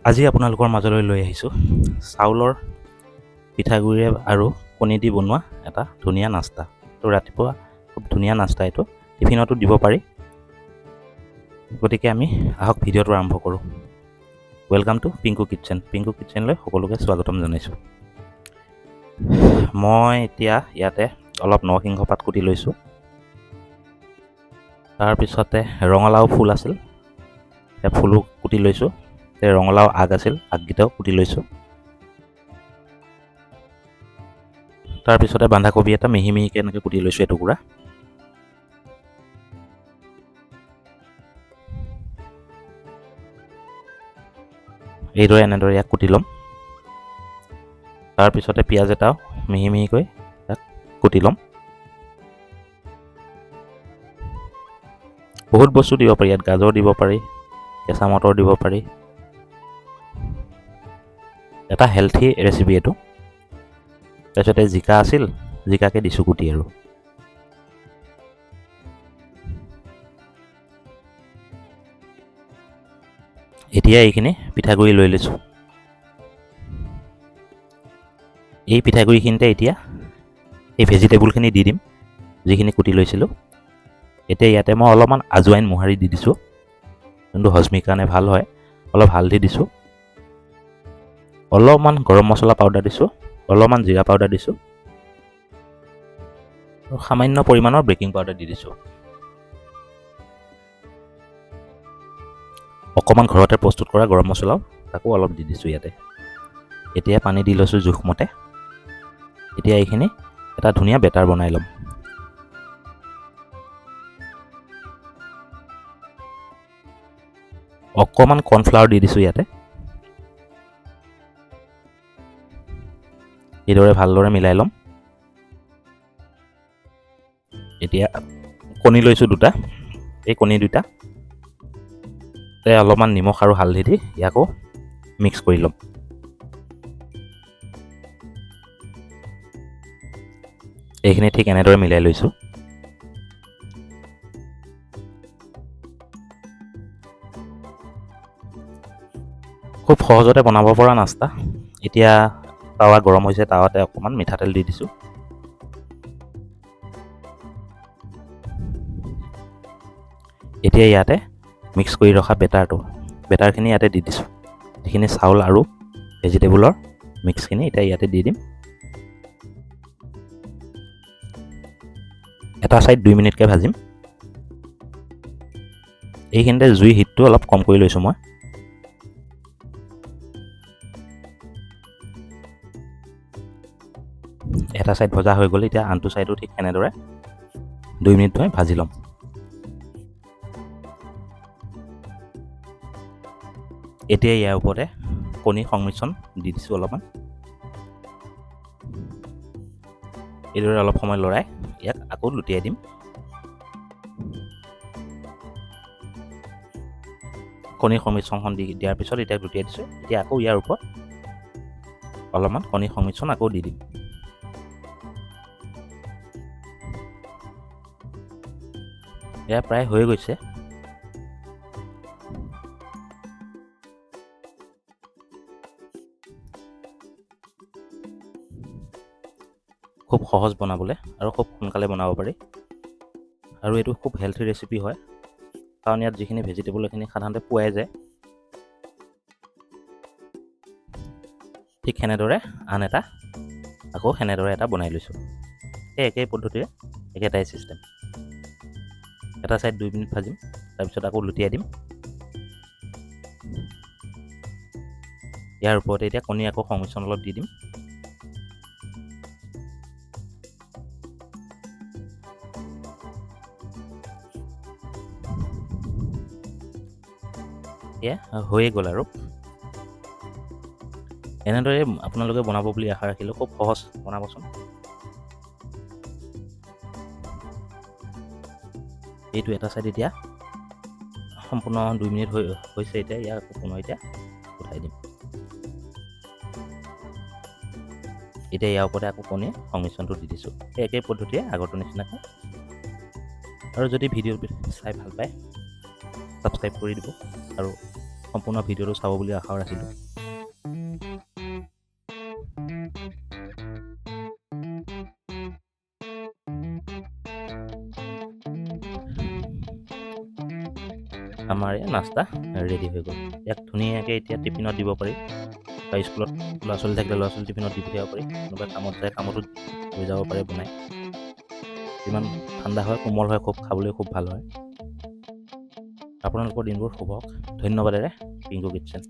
আজি আপোনালোকৰ মাজলৈ লৈ আহিছোঁ চাউলৰ পিঠাগুড়িৰে আৰু কণী দি বনোৱা এটা ধুনীয়া নাস্তা। তো ৰাতিপুৱা খুব ধুনীয়া নাস্তা এইটো, টিফিনতো দিব পাৰি। গতিকে আমি আহক ভিডিঅ'টো আৰম্ভ কৰোঁ। Welcome to Pinku kitchen. Pinku কিটচেনলৈ সকলোকে স্বাগতম জনাইছোঁ। মই এতিয়া ইয়াতে অলপ নৰসিংহ পাত কুটি লৈছোঁ। তাৰপিছতে ৰঙালাও ফুল আছিল, সেই ফুলো কুটি লৈছোঁ। সেই ৰঙালাও আগ আছিল, আগকেইটাও কুটি লৈছোঁ। তাৰপিছতে বন্ধাকবি এটা মিহি মিহিকৈ এনেকৈ কুটি লৈছোঁ এটুকুৰা। এইদৰে এনেদৰে ইয়াক কুটি ল'ম। তাৰপিছতে পিঁয়াজ এটাও মিহি মিহিকৈ ইয়াক কুটি ল'ম। বহুত বস্তু দিব পাৰি ইয়াত, গাজৰ দিব পাৰি, কেঁচা মটৰ দিব পাৰি। এটা হেল্থি ৰেচিপি এইটো। তাৰপিছতে জিকা আছিল, জিকাকে দিছোঁ কুটি। আৰু এতিয়া এইখিনি পিঠাগুড়ি লৈ লৈছোঁ। এই পিঠাগুড়িখিনিতে এতিয়া এই ভেজিটেবলখিনি দি দিম, যিখিনি কুটি লৈছিলোঁ। এতিয়া ইয়াতে মই অলপমান আজৱাইন মোহাৰি দি দিছোঁ, যোনটো হজমিৰ কাৰণে ভাল হয়। অলপ হালধি দিছোঁ, অলপমান গৰম মছলা পাউডাৰ দিছোঁ, অলপমান জিৰা পাউডাৰ দিছোঁ, আৰু সামান্য পৰিমাণৰ বেকিং পাউডাৰ দি দিছোঁ। অকণমান ঘৰতে প্ৰস্তুত কৰা গৰম মছলাও তাকো অলপ দি দিছোঁ ইয়াতে। এতিয়া পানী দি লৈছোঁ জোখমতে। এতিয়া এইখিনি এটা ধুনীয়া বেটাৰ বনাই ল'ম। অকণমান কৰ্ণফ্লাৱাৰ দি দিছোঁ ইয়াতে। এইদৰে ভালদৰে মিলাই ল'ম। এতিয়া কণী লৈছোঁ দুটা। এই কণী দুটা অলপমান নিমখ আৰু হালধি দি ইয়াকো মিক্স কৰি ল'ম। এইখিনি ঠিক এনেদৰে মিলাই লৈছোঁ। খুব সহজতে বনাব পৰা নাস্তা। এতিয়া তাৱা গৰম হৈছে, তাৱাতে অকণমান মিঠাতেল দি দিছোঁ। এতিয়া ইয়াতে মিক্স কৰি ৰখা বেটাৰখিনি ইয়াতে দি দিছোঁ। যিখিনি চাউল আৰু ভেজিটেবলৰ মিক্সখিনি এতিয়া ইয়াতে দি দিম। এটা ছাইড 2 মিনিটকৈ ভাজিম। এইখিনিতে জুই হিটটো অলপ কম কৰি লৈছোঁ মই। এটা ছাইড ভজা হৈ গ'ল, এতিয়া আনটো ছাইডো ঠিক এনেদৰে 2 মিনিট মই ভাজি ল'ম। এতিয়া ইয়াৰ ওপৰতে কণীৰ সংমিশ্ৰণ দি দিছোঁ অলপমান। এইদৰে অলপ সময় লৰাই ইয়াক আকৌ লুটিয়াই দিম। কণীৰ সংমিশ্ৰণখন দি দিয়াৰ পিছত এতিয়া লুটিয়াই দিছোঁ। এতিয়া আকৌ ইয়াৰ ওপৰত অলপমান কণীৰ সংমিশ্ৰণ আকৌ দি দিম। এয়া প্ৰায় হৈ গৈছে। খুব সহজ বনাবলৈ আৰু খুব সোনকালে বনাব পাৰি। আৰু এইটো খুব হেল্থি ৰেচিপি হয়, কাৰণ ইয়াত যিখিনি ভেজিটেবল সেইখিনি সাধাৰণতে পোৱাই যায়। ঠিক সেনেদৰে আন এটা আকৌ সেনেদৰে এটা বনাই লৈছোঁ। সেই একেই পদ্ধতিৰে একেটাই ছিষ্টেম। এটা ছাইড 2 মিনিট ভাজিম, তাৰপিছত আকৌ লুটিয়াই দিম। ইয়াৰ ওপৰতে এতিয়া কণী আকৌ সংমিশ্ৰণ অলপ দি দিম। এয়া হৈয়ে গ'ল। আৰু এনেদৰে আপোনালোকে বনাব বুলি আশা ৰাখিলোঁ। খুব সহজ বনাবচোন। এইটো এটা ছাইড এতিয়া সম্পূৰ্ণ 2 মিনিট হৈছে। এতিয়া ইয়াক আকৌ পুনৰ এতিয়া উঠাই দিম। এতিয়া ইয়াৰ ওপৰতে আকৌ কণীৰ সংমিশ্ৰণটো দি দিছোঁ, সেই একেই পদ্ধতিৰে আগৰটোৰ নিচিনাকৈ। আৰু যদি ভিডিঅ' চাই ভাল পায় ছাবস্ক্ৰাইব কৰি দিব আৰু সম্পূৰ্ণ ভিডিঅ'টো চাব বুলি আশা ৰাখিলোঁ। আমাৰ এই নাস্তা ৰেডি হৈ গ'ল। ইয়াক ধুনীয়াকৈ এতিয়া টিফিনত দিব পাৰি, বা স্কুলত ল'ৰা ছোৱালী থাকিলে ল'ৰা ছোৱালী টিফিনত দি পঠিয়াব পাৰি, কোনোবাই কামত যায় কামতো লৈ যাব পাৰে বনাই। ইমান ঠাণ্ডা হয়, কোমল হয়, খুব খাবলৈ খুব ভাল হয়। আপোনালোকৰ দিনবোৰ শুভ হওক। ধন্যবাদেৰে পিংকু কিটচেন।